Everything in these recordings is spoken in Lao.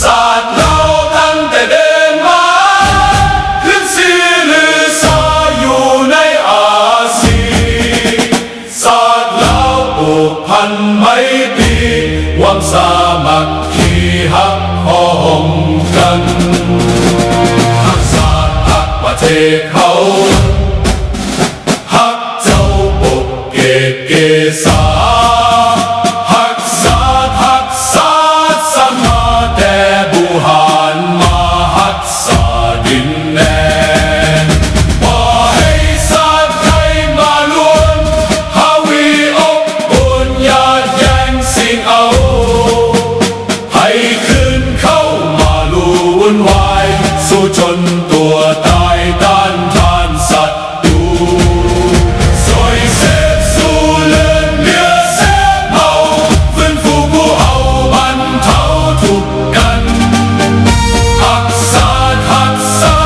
ຊາດລາວຕັ້ງແຕ່ເດີມມາ ຂຶ້ນຊື່ລືຊາຢູ່ໃນອາຊີ ຊາດລາວຜູກພັນໄມຕີ ຫວັງສາມັກຄີຮັກພ້ອມກັນ ຮັກຊາດຮັກປະເທດເຮົາ ຮັກເຈົ້າປົກເກກເກສາ ຮັກຊາດຮັກສາສະໜາ ແຕ່ບູຮານມາຮັກສາດິນແດນ ບໍ່ໃຫ້ຊາດໃດມາລວນ ຫາວີອົບອຸ່ນຢາດແຍ່ງຊິງເອົາ ໃຫ້ຄືນເຂົ້າມາລຸ່ນວາຍ ສູ້ຈົນຕົວຕາຍຕ້ານທານສັດຕູ ຊ່ວຍເສດຊູເລືອດເຫຼືອເສດເບົາ ຟື້ນຟູຜູ້ເຮົາບັນເທົາທຸກກັນ ຮັກຊາດຮັກສາ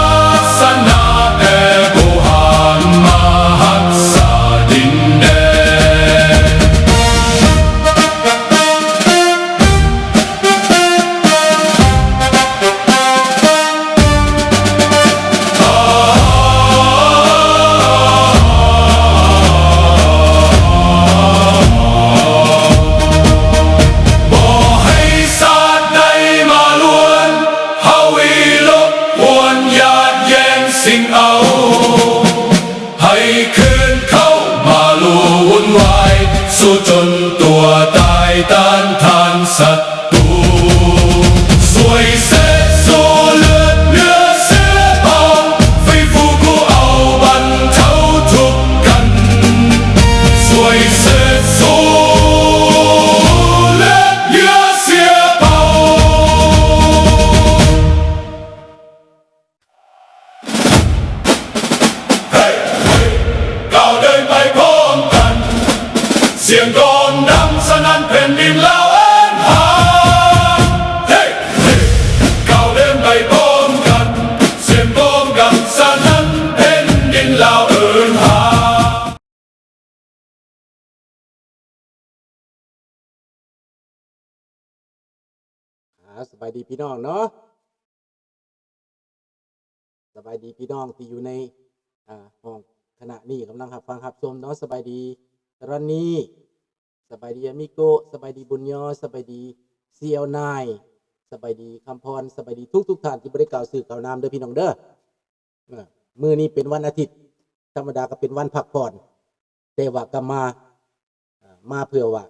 ສະໜາ ແຕ່ບໍ່ຫານມາຮັກສາດິນແດນ. ບໍ່ໃຫ້ຊາດໃດມາລວນ ຫາວີລົບກວນ ຢາດແຍ່ງຊິງເອົາ ໃຫ້ຄືນເຂົ້າມາລຸ່ນວາຍ ສູ້ຈົນຕົວຕາຍຕ້ານທານສັດຕູ ຊ່ວຍເສດຊູເລືອດເຫຼືອເສດເບົາ ຟື້ນຟູຜູ້ເອົາບັນເທົາທຸກກັນ ຊ່ວຍເສດຊູເລືອດເຫຼືອເສດເບົາ. ເຮີ້ຍ ເຮີ້ຍ ກ້າວເດີນໄປພ້ອມກັນ ສຽງກອງດັງສະໜັ່ນແຜ່ນດິນລາວເອີ້ນຫາ ເຮີ້ຍ ເຮີ້ຍ ກ້າວເດີນໄປພ້ອມກັນ ສຽງກອງດັງສະໜັ່ນແຜ່ນດິນລາວເອີ້ນຫາ. ອ່າ ສະບາຍດີພີ່ນ້ອງເນາະ ສະບາຍດີພີ່ນ້ອງທີ່ຢູ່ໃນ ອ່າ ຫ້ອງຂະນະນີ້ກຳລັງຮັບຟັງຮັບຊົມເນາະ ສະບາຍດີຕະຣອນນີ ສະບາຍດີອາມິໂກ ສະບາຍດີບຸນຍໍ ສະບາຍດີຊີແອວນາຍ ສະບາຍດີຄຳພອນ ສະບາຍດີທຸກໆທ່ານທີ່ບໍ່ໄດ້ກ່າວຊື່ກ່າວນາມເດີພີ່ນ້ອງເດີ. ເອີ ມື້ນີ້ເປັນວັນອາທິດ ທຳມະດາກໍເປັນວັນພັກຜ່ອນ ແຕ່ວ່າກໍມາ ເອີ ມາເພື່ອວ່າ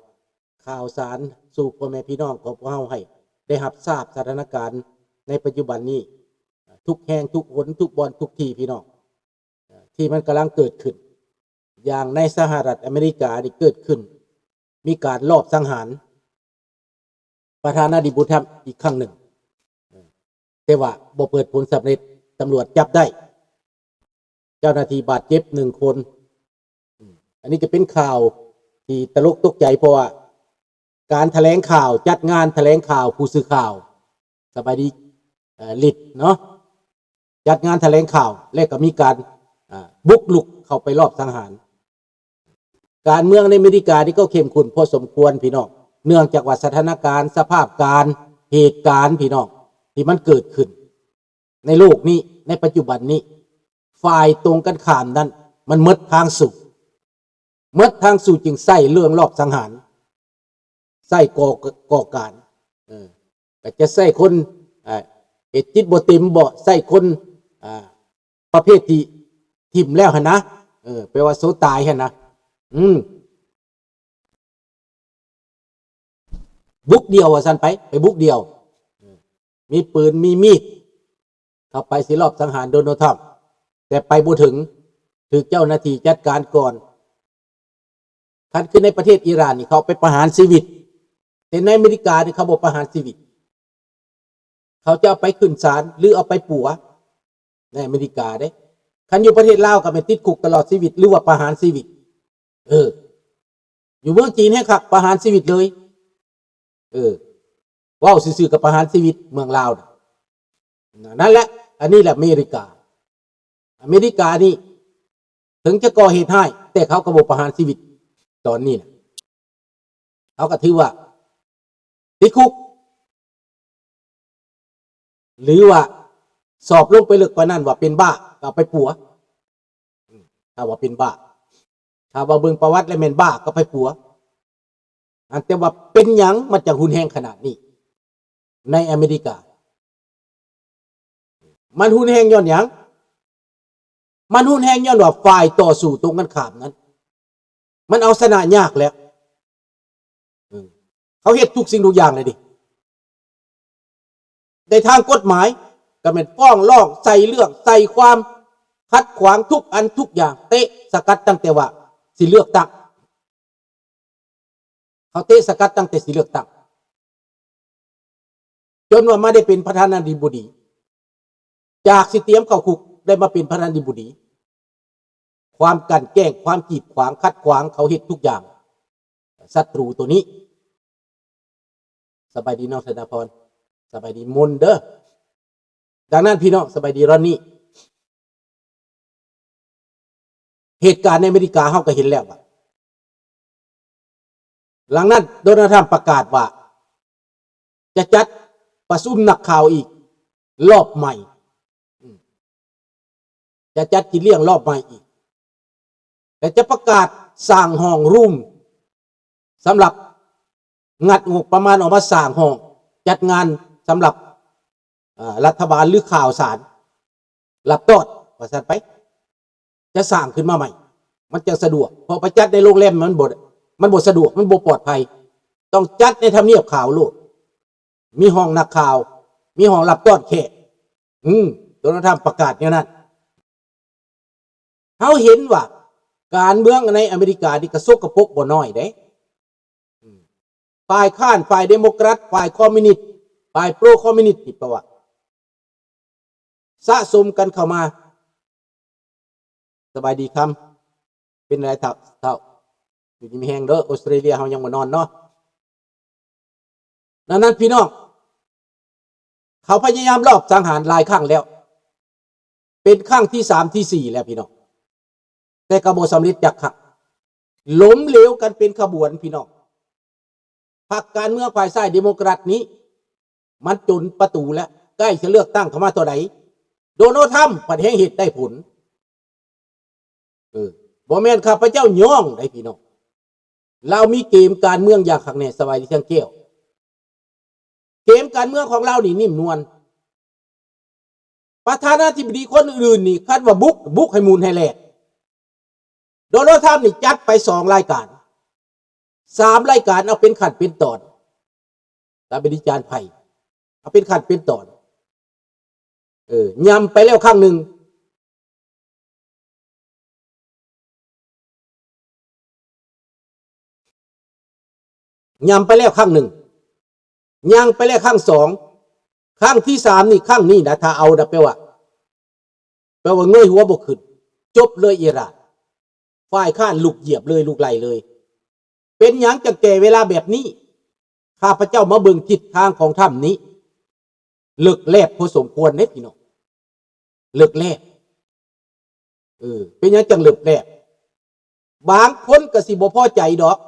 ຂ່າວສານສູ່ພໍ່ແມ່ພີ່ນ້ອງຂອງພວກເຮົາໃຫ້ໄດ້ຮັບຊາບສະຖານະການໃນປັດຈຸບັນນີ້ ທຸກແຫ່ງທຸກຫົນ ທຸກບ່ອນທຸກທີ່ພີ່ນ້ອງ ເອີ ທີ່ມັນກຳລັງເກີດຂຶ້ນ ຢ່າງໃນສະຫະລັດອາເມລິການີ້ເກີດຂຶ້ນ ມີການລອບສັງຫານປະທານາທິບໍດີທຣຳອີກຄັ້ງໜຶ່ງ, ແຕ່ວ່າບໍ່ເປີດຜົນສຳເລັດ, ຕຳຫຼວດຈັບໄດ້ ເຈົ້າໜ້າທີ່ບາດເຈັບໜຶ່ງຄົນ. ອັນນີ້ກໍເປັນຂ່າວທີ່ຕະຫຼົກຕົກໃຈ ເພາະວ່າການຖະແຫຼງຂ່າວ, ຈັດງານຖະແຫຼງຂ່າວຜູ້ສື່ຂ່າວ, ສະບາຍດີ ເອີ ລິດເນາະ, ຈັດງານຖະແຫຼງຂ່າວ ແລະກໍມີການ ເອີ ບຸກລຸກເຂົ້າໄປລອບສັງຫານ. ການເມືອງໃນອາເມລິການີ້ກໍເຂັ້ມຂຸ້ນພໍສົມຄວນພີ່ນ້ອງ, ເນື່ອງຈາກວ່າສະຖານະການ, ສະພາບການ, ເຫດການພີ່ນ້ອງ ທີ່ມັນເກີດຂຶ້ນໃນໂລກນີ້ ໃນປັດຈຸບັນນີ້, ຝ່າຍຕົງກັນຂ້າມນັ້ນມັນໝົດທາງສູ້, ໝົດທາງສູ້ຈຶ່ງໃຊ້ເລື່ອງລອບສັງຫານ, ໃຊ້ກໍ່ ກໍ່ການ, ເອີ ກໍຈະໃຊ້ຄົນ ເອີ ເຮັດຈິດບໍ່ເຕັມບໍ, ໃຊ້ຄົນ ອ່າ ປະເພດທີ່ຖິ້ມແລ້ວຫັ້ນນະ, ເອີ ແປວ່າໂຊຕາຍຫັ້ນນະ, ອືມ ບຸກດ່ຽວວ່າຊັ້ນໄປ, ໄປບຸກດ່ຽວ, ມີປືນມີມີດ ເຂົ້າໄປຊິລອບສັງຫານໂດນັລ ທຣຳ, ແຕ່ໄປບໍ່ເຖິງ, ຖືກເຈົ້າໜ້າທີ່ຈັດການກ່ອນ. ຄັນຄືໃນປະເທດອີຣານນີ້ ເຂົາໄປປະຫານຊີວິດ, ແຕ່ໃນອາເມລິການີ້ ເຂົາບໍ່ປະຫານຊີວິດ, ເຂົາຈະເອົາໄປຂຶ້ນສານ ຫຼື ເອົາໄປປົວໃນອາເມລິກາເດ້. ຄັນຢູ່ປະເທດລາວກໍແມ່ນຕິດຄຸກຕະຫຼອດຊີວິດ ຫຼືວ່າປະຫານຊີວິດ. ເອີ ຢູ່ເມືອງຈີນແຮງຄັກ, ປະຫານຊີວິດເລີຍ. ເອີ ເວົ້າຊື່ໆກໍປະຫານຊີວິດເມືອງລາວນະ. ນັ້ນແຫຼະ, ອັນນີ້ແຫຼະອາເມລິກາ. ອາເມລິການີ້ ເຖິງຈະກໍ່ເຫດຮ້າຍ ແຕ່ເຂົາກໍບໍ່ປະຫານຊີວິດຕອນນີ້ນະ. ເຂົາກໍຖືວ່າຕິດຄຸກ ຫຼືວ່າສອບລົງໄປເລິກກວ່ານັ້ນວ່າເປັນບ້າ ກໍເອົາໄປປົວ. ຖ້າວ່າເປັນບ້າ, ຖ້າວ່າເບິ່ງປະຫວັດແລ້ວແມ່ນບ້າ ກໍໄປປົວ. ອັນ ແຕ່ວ່າເປັນຫຍັງມັນຈັ່ງຮຸນແຮງຂະໜາດນີ້ໃນອາເມລິກາ? ມັນຮຸນແຮງຍ້ອນຫຍັງ? ມັນຮຸນແຮງຍ້ອນວ່າຝ່າຍຕໍ່ສູ້ຕົງກັນຂ້າມນັ້ນ ມັນເອົາຊະນະຍາກແລ້ວ. ເອີ ເຂົາເຮັດທຸກສິ່ງທຸກຢ່າງແລ້ວເດ້. ໃນທາງກົດໝາຍກໍແມ່ນຟ້ອງຮ້ອງ, ໃສ່ເລື່ອງ, ໃສ່ຄວາມ, ຂັດຂວາງທຸກອັນທຸກຢ່າງ, ເຕະສະກັດຕັ້ງແຕ່ວ່າຊິເລືອກຕັ້ງ. ເຂົາເຕະສະກັດຕັ້ງແຕ່ຊິເລືອກຕັ້ງ ຈົນວ່າມາໄດ້ເປັນປະທານາທິບໍດີ, ຈາກຊິຕຽມເຂົ້າຄຸກ ໄດ້ມາເປັນປະທານາທິບໍດີ. ຄວາມກັ່ນແກ້ງ, ຄວາມກີດຂວາງ, ຂັດຂວາງ, ເຂົາເຮັດທຸກຢ່າງ. ສັດຕູໂຕນີ້. ສະບາຍດີນ້ອງທະນາພອນ, ສະບາຍດີມົນເດີ. ດັ່ງນັ້ນພີ່ນ້ອງ, ສະບາຍດີຣອນນີ. ເຫດການໃນອາເມລິກາເຮົາກໍເຫັນແລ້ວວ່າ ຫຼັງນັ້ນໂດນັລ ທຣຳ ປະກາດວ່າຈະຈັດປະຊຸມນັກຂ່າວອີກລອບໃໝ່, ຈະຈັດກິນລ້ຽງລອບໃໝ່ອີກ ແລະ ຈະປະກາດສ້າງຫ້ອງຣູມ ສຳລັບງັດງົບປະມານອອກມາສ້າງຫ້ອງຈັດງານສຳລັບ ເອີ ລັດຖະບານ ຫຼື ຂ່າວສານລັບຕອນ ວ່າຊັ້ນໄປ, ຈະສ້າງຂຶ້ນມາໃໝ່ ມັນຈັ່ງສະດວກ. ເພາະໄປຈັດໃນໂຮງແຮມມັນບໍ່ ມັນບໍ່ສະດວກ, ມັນບໍ່ປອດໄພ. ຕ້ອງຈັດໃນທຳນຽບຂາວໂລດ, ມີຫ້ອງນັກຂ່າວ, ມີຫ້ອງລັບຕ້ອນແຂກ. ອືມ ໂດນັລ ທຣຳ ປະກາດແນວນັ້ນ. ເຮົາເຫັນວ່າການເມືອງໃນອາເມລິການີ້ກໍສົກກະປົກບໍ່ນ້ອຍເດ້. ອືມ ຝ່າຍຄ້ານ, ຝ່າຍເດໂມແຄຣດ, ຝ່າຍຄອມມິວນິດ, ຝ່າຍໂປຣຄອມມິວນິດນີ້ ແປວ່າສະສົມກັນເຂົ້າມາ. ສະບາຍດີຄຳ, ເປັນໃດເຖົ້າ? ເຖົ້າ ຢູ່ດີມີແຮງເດີ. ອົດສະຕຣາເລຍເຮົາຍັງບໍ່ນອນເນາະ. ນັ້ນ ນັ້ນ ພີ່ນ້ອງ, ເຂົາພະຍາຍາມລອບສັງຫານຫຼາຍຄັ້ງແລ້ວ, ເປັນຄັ້ງທີສາມ ທີສີ່ແລ້ວພີ່ນ້ອງ, ແຕ່ກໍບໍ່ສຳເລັດຈັກຄັ້ງ. ລົ້ມເຫຼວກັນເປັນຂະບວນພີ່ນ້ອງ. ພັກການເມືອງຝ່າຍຊ້າຍເດໂມແຄຣດນີ້ ມັນຈົນປະຕູແລ້ວ, ໃກ້ຈະເລືອກຕັ້ງເຂົ້າມາເທົ່າໃດ, ໂດນັລ ທຣຳ ພັດແຮ່ງເຮັດໄດ້ຜົນ. ເອີ ບໍ່ແມ່ນຂ້າພະເຈົ້າຍ້ອງໃດພີ່ນ້ອງ, ລາວມີເກມການເມືອງຢ່າງຄັກແນ່. ສະບາຍດີ ທຽງແກ້ວ. ເກມການເມືອງຂອງລາວນີ້ນິ້ມນວນ. ປະທານາທິບໍດີຄົນອື່ນໆນີ້ ຄັນວ່າບຸກ, ບຸກໃຫ້ໝູນໃຫ້ແລ່ນ. ໂດນັລ ທຣຳ ນີ້ຈັດໄປສອງລາຍການ, ສາມລາຍການ ເອົາເປັນຂັ້ນເປັນຕອນ. ສະບາຍດີ ຈານໄພ, ເອົາເປັນຂັ້ນເປັນຕອນ. ເອີ ຫຍ້ຳໄປແລ້ວຄັ້ງໜຶ່ງ. ຍ່ຳໄປແລ້ວຄັ້ງໜຶ່ງ, ຍ່າງໄປແລ້ວຄັ້ງສອງ, ຄັ້ງທີສາມນີ້, ຄັ້ງນີ້ນະ ຖ້າເອົານະ ແປວ່າ ແປວ່າເງີຍຫົວບໍ່ຂຶ້ນ, ຈົບເລີຍອີຣານ. ຝ່າຍຄ້ານລຸກຢຽບເລີຍ, ລຸກໄລ່ເລີຍ. ເປັນຫຍັງຈັ່ງແກ່ເວລາແບບນີ້? ຂ້າພະເຈົ້າມາເບິ່ງທິດທາງຂອງຖ້ຳນີ້ ເລິກແລບພໍສົມຄວນເດ້ພີ່ນ້ອງ, ເລິກແລບ. ເອີ ເປັນຫຍັງຈັ່ງເລິກແລບ? ບາງຄົນກໍຊິບໍ່ພໍໃຈດອກ,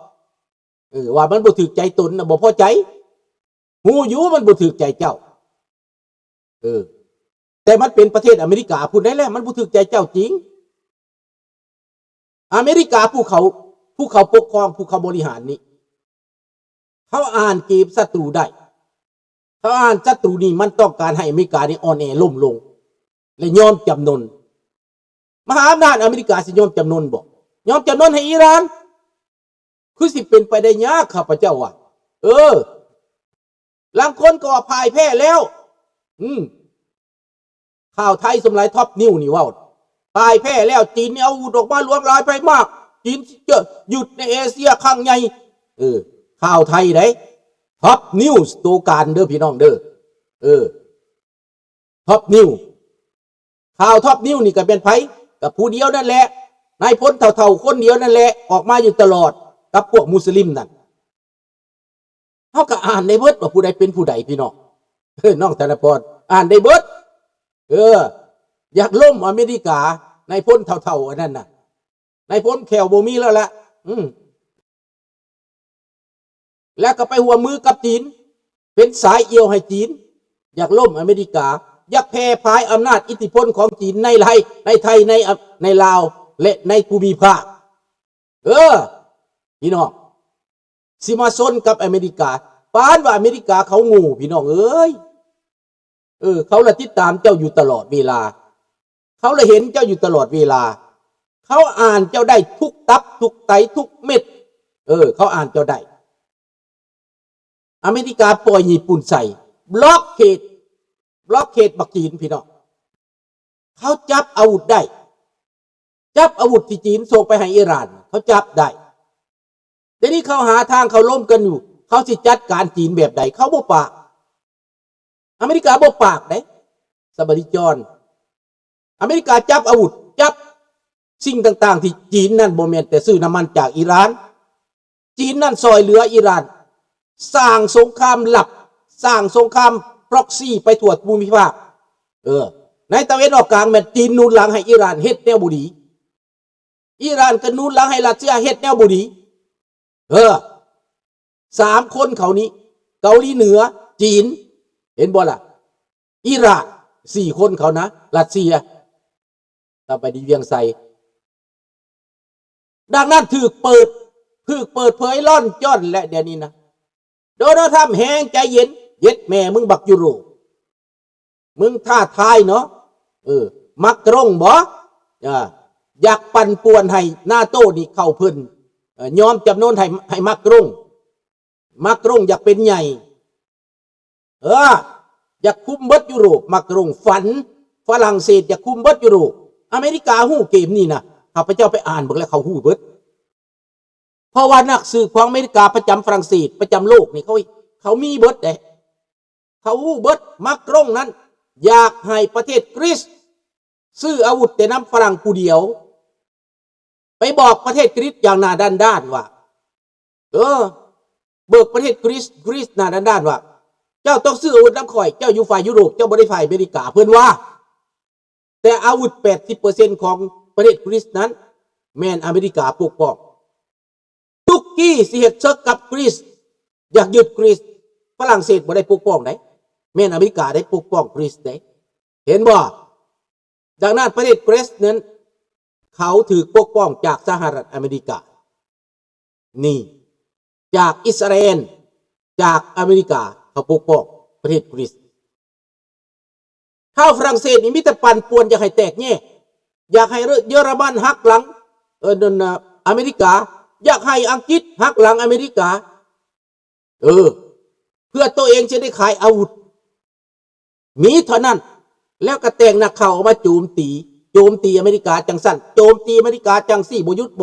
ເອີ ວ່າມັນບໍ່ຖືກໃຈຕົນນະ, ບໍ່ພໍໃຈ. ຮູ້ຢູ່ມັນບໍ່ຖືກໃຈເຈົ້າ, ເອີ ແຕ່ມັນເປັນປະເທດອາເມລິກາພຸ້ນໄດ໋ແຫຼະ, ມັນບໍ່ຖືກໃຈເຈົ້າຈິງ. ອາເມລິກາຜູ້ເຂົາ, ຜູ້ເຂົາປົກຄອງ, ຜູ້ເຂົາບໍລິຫານນີ້ ເຂົາອ່ານເກມສັດຕູໄດ້. ເຂົາອ່ານສັດຕູນີ້ມັນຕ້ອງການໃຫ້ອາເມລິການີ້ອ່ອນແອລົ້ມລົງ ແລະ ຍອມຈຳນົນ. ມະຫາອຳນາດອາເມລິກາຊິຍອມຈຳນົນບໍ່? ຍອມຈຳນົນໃຫ້ອີຣານ? ຄືຊິເປັນໄປໄດ້ຍາກ, ຂ້າພະເຈົ້າວ່າ. ເອີ ລາງຄົນກໍວ່າພ່າຍແພ້ແລ້ວ. ອືມ ຂ່າວໄທສ່ວນຫຼາຍ Top News ນີ້ເວົ້າ ພ່າຍແພ້ແລ້ວ, ຈີນນີ້ອາວຸດອອກມາຫຼວງຫຼາຍໄປມາກ, ຈີນຊິຈະຍຶດໃນເອເຊຍຄັ້ງໃຫຍ່. ເອີ ຂ່າວໄທເດ້, Top News ໂຕການເດີພີ່ນ້ອງເດີ. ເອີ Top News ຂ່າວ Top News ນີ້ກໍແມ່ນໃຜ? ກໍຜູ້ດຽວນັ້ນແຫຼະ, ນາຍພົນເຖົ້າໆຄົນດຽວນັ້ນແຫຼະ, ອອກມາຢູ່ຕະຫຼອດກັບພວກມຸສລິມນັ້ນ. ເຮົາກໍອ່ານໄດ້ເບິດວ່າຜູ້ໃດເປັນຜູ້ໃດ ພີ່ນ້ອງ. ເອີ ນ້ອງທະນະພອນ ອ່ານໄດ້ເບິດ. ເອີ ຢາກລົ້ມອາເມລິກາ, ນາຍພົນເຖົ້າໆອັນນັ້ນນະ, ນາຍພົນແຂ້ວບໍ່ມີແລ້ວລະ. ອືມ ແລ້ວກໍໄປຮ່ວມມືກັບຈີນ, ເປັນສາຍອ່ຽວໃຫ້ຈີນ, ຢາກລົ້ມອາເມລິກາ, ຢາກແຜ່ຜາຍອຳນາດອິດທິພົນຂອງຈີນໃນໄທ, ໃນໄທ, ໃນ ໃນລາວ ແລະ ໃນພູມິພາກ. ເອີ ພີ່ນ້ອງ, ຊິມາຊົນກັບອາເມລິກາ, ປານວ່າອາເມລິກາເຂົາໂງ່ ພີ່ນ້ອງເອີຍ. ເອີ ເຂົາລະຕິດຕາມເຈົ້າຢູ່ຕະຫຼອດເວລາ, ເຂົາລະເຫັນເຈົ້າຢູ່ຕະຫຼອດເວລາ, ເຂົາອ່ານເຈົ້າໄດ້ທຸກຕັບ ທຸກໄຕ ທຸກເມັດ. ເອີ ເຂົາອ່ານເຈົ້າໄດ້. ອາເມລິກາປ່ອຍຍີ່ປຸ່ນໃສ່, ບລັອກເຂດ, ບລັອກເຂດບັກຈີນ ພີ່ນ້ອງ. ເຂົາຈັບອາວຸດໄດ້, ຈັບອາວຸດທີ່ຈີນສົ່ງໄປໃຫ້ອີຣານ, ເຂົາຈັບໄດ້. ດຽວນີ້ເຂົາຫາທາງເຂົາລົມກັນຢູ່, ເຂົາຊິຈັດການຈີນແບບໃດ? ເຂົາບໍ່ປາກ, ອາເມລິກາບໍ່ປາກເດ້, ສະບາດີຈອນ. ອາເມລິກາຈັບອາວຸດ, ຈັບສິ່ງຕ່າງໆທີ່ຈີນນັ້ນ ບໍ່ແມ່ນແຕ່ຊື້ນ້ຳມັນຈາກອີຣານ. ຈີນນັ້ນຊ່ອຍເຫຼືອອີຣານສ້າງສົງຄາມລັບ, ສ້າງສົງຄາມ proxy ໄປທົ່ວພູມິພາກ. ເອີ ໃນຕາເວັນອອກກາງແມ່ນຈີນໜູນຫຼັງໃຫ້ອີຣານເຮັດແນວບໍ່ດີ, ອີຣານກໍໜູນຫຼັງໃຫ້ຣັດເຊຍເຮັດແນວບໍ່ດີ. ເອີ ສາມຄົນເຂົານີ້, ເກົາຫຼີເໜືອ, ຈີນ, ເຫັນບໍ່ລະ? ອີຣານ, ສີ່ຄົນເຂົານະ, ຣັດເຊຍ, ຕໍ່ໄປດີວຽງໄຊ. ດັ່ງນັ້ນຖືກເປີດ, ຖືກເປີດເຜີຍລ່ອນຈ້ອນແລະ ດຽວນີ້ນະ. ໂດນັລ ທຣຳແຮງໃຈເຢັນ, ເຢັດແມ່ມຶງບັກຢູໂຣບ, ມຶງທ້າທາຍເນາະ. ເອີ ມາກຣອງບໍ? ເອີ ຢາກປັ່ນປ່ວນໃຫ້ນາໂຕນີ້ເຂົ້າເພິ່ນ, ເອີ ຍອມຈຳນົນໃຫ້, ໃຫ້ມາກຣອງ. ມາກຣອງຢາກເປັນໃຫຍ່, ເອີ ຢາກຄຸມເບິດຢູໂຣບ. ມາກຣອງຝັນ, ຝຣັ່ງເສດຢາກຄຸມເບິດຢູໂຣບ. ອາເມລິກາຮູ້ເກມນີ້ນະ, ຂ້າພະເຈົ້າໄປອ່ານເບິ່ງແລ້ວເຂົາຮູ້ເບິດ. ເພາະວ່ານັກສືບຂອງອາເມລິກາປະຈຳຝຣັ່ງເສດ, ປະຈຳໂລກນີ້ ເຂົາ, ເຂົາມີເບິດເດ້, ເຂົາຮູ້ເບິດ. ມາກຣອງນັ້ນຢາກໃຫ້ປະເທດກຣີສຊື້ອາວຸດແຕ່ນຳຝຣັ່ງຜູ້ດຽວ, ໄປບອກປະເທດກຣີສຢ່າງໜ້າດ້ານໆວ່າ, ເອີ ບອກປະເທດກຣີສ, ກຣີສໜ້າດ້ານໆວ່າ, ເຈົ້າຕ້ອງຊື້ອາວຸດນຳຂ້ອຍ, ເຈົ້າຢູ່ຝ່າຍຢູໂຣບ, ເຈົ້າບໍ່ໄດ້ຝ່າຍອາເມລິກາ, ເພິ່ນວ່າ. ແຕ່ອາວຸດແປດສິບເປີເຊັນຂອງປະເທດກຣີສນັ້ນ ແມ່ນອາເມລິກາປົກປ້ອງ. ຕຸກກີຊິເຮັດເສິກກັບກຣີສ, ຢາກຍຶດກຣີສ, ຝຣັ່ງເສດບໍ່ໄດ້ປົກປ້ອງໃດ, ແມ່ນອາເມລິກາໄດ້ປົກປ້ອງກຣີສເດ້, ເຫັນບໍ່? ດັ່ງນັ້ນປະເທດກຣີສນັ້ນ ເຂົາຖືກປົກປ້ອງຈາກສະຫະລັດອາເມລິກາ. ນີ້ ຈາກອິດສະຣາເອນ, ຈາກອາເມລິກາ ເຂົາປົກປ້ອງປະເທດກຣີສ. ຊາວຝຣັ່ງເສດນີ້ມີແຕ່ປັ່ນປ່ວນ, ຢາກໃຫ້ແຕກແຍກ, ຢາກໃຫ້ເຢຍລະມັນຫັກຫຼັງ, ເອີ ນັ້ນນະ, ອາເມລິກາ, ຢາກໃຫ້ອັງກິດຫັກຫຼັງອາເມລິກາ, ເອີ ເພື່ອໂຕເອງຈະໄດ້ຂາຍອາວຸດ. ມີເທົ່ານັ້ນ, ແລ້ວກໍແຕ່ງນັກຂ່າວອອກມາໂຈມຕີ, ໂຈມຕີອາເມລິກາຈັ່ງຊັ້ນ, ໂຈມຕີອາເມລິກາຈັ່ງຊີ້, ບໍ່ຢຸດບໍ່